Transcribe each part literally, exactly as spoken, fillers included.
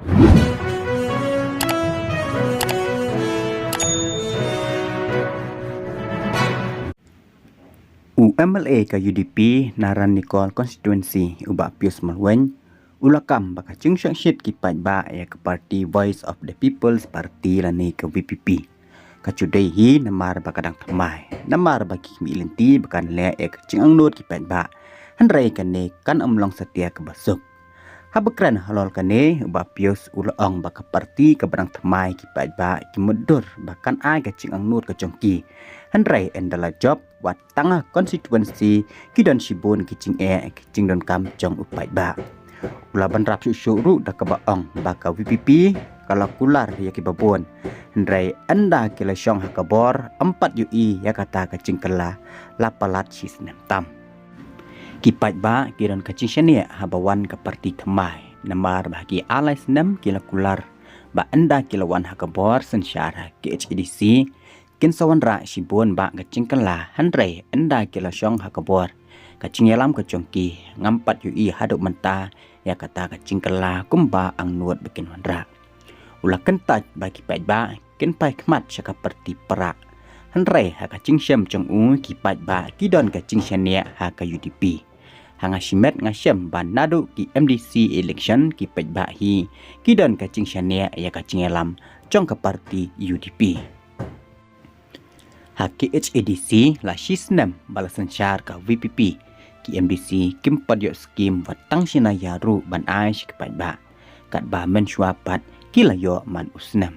U M L A ka U D P na Ranikor constituency u Bah Pius Malweng u la kam ba ka jingshah shit ki paidbah ïa ka party Voice of the People's Party lane ka V P P ka ju dei hi namar ba ka dang thymmai, namar ba ki khmih lynti ba kan leh ïa ka jingangnud ki paidbah. Hynrei kane kan ym long satia kaba suk. Haba kren halor kane, u Bah Pius u la ong ba ka party kaba dang thymmai ki paidbah ki mutdur ba kan ai ka jingangnud ka jong ki. Hynrei ynda la jop wat tang ha constituency ki don shibun ki jingeh ki jingdonkam jong u paidbah. U la bynrap shuh shuh ruh da kaba ong ba ka V P P ka la kular ïa kiba bun. Hynrei ynda ki la shong ha ka bor, ym pat ïohi ïa kata ka jingkylla la palat shi snem tam. Ki paidbah ki don ka jingshaniah haba wan ka party thymmai, namar ba ha ki ar lai snem ki la kular ba ynda ki la wan ha ka bor synshar ha K H A D C kin sa wanrah shibun bah ka jingkylla, hynrei ynda ki la shong ha ka bor, ka jingïalam ka jong ki ngam pat ïohi haduh mynta ïa kata ka jingkylla kumba angnud ba kin wanrah. U la kyntait ba ki paidbah kin phai khmat sha ka party Prah. Hynrei ha ka jingshem jong u, ki paidbah ki don ka jingshaniah ha ka U D P. Ha nga shimet nga shem ba naduh ki M D C election ki paidbah hi ki don ka jingshaniah ïa ka jingïalam jong ka party U D P. Ha K H A D C la shi snem ba la synshar ka V P P, ki M D C kim pat ïoh skim wat tang shi naiar ruh ban ai sha ki paidbah, katba mynshuwa pat ki la ïoh man u snem.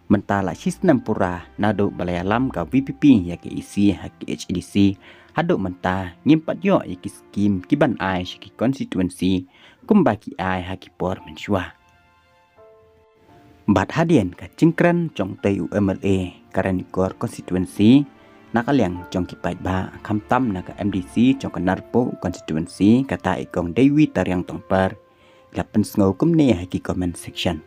Mynta la shi snem pura naduh ba la ïalam ka V P P ïa ka E C ha K H A D C, haduh mynta ngim pat ïoh ïa ki skim ki ban ai sha ki constituency kumba ki ai ha ki por mynshuwa. Bad hadien ka jingkren jong utei u M L A ka Ranikor constituency, na ka liang jong ki paidbah, khamtam na ka M D C jong ka Narpuh constituency, kata i kong Deiwi Tariang Tongper, la pynsngew kumne ha ki comment section.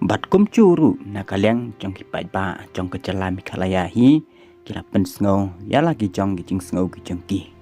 Bad kumjuh ruh na ka liang jong ki paidbah jong ka jylla Meghalaya hi, ki la pynsngew ïa la ki jong ki jingsngew ki jong ki.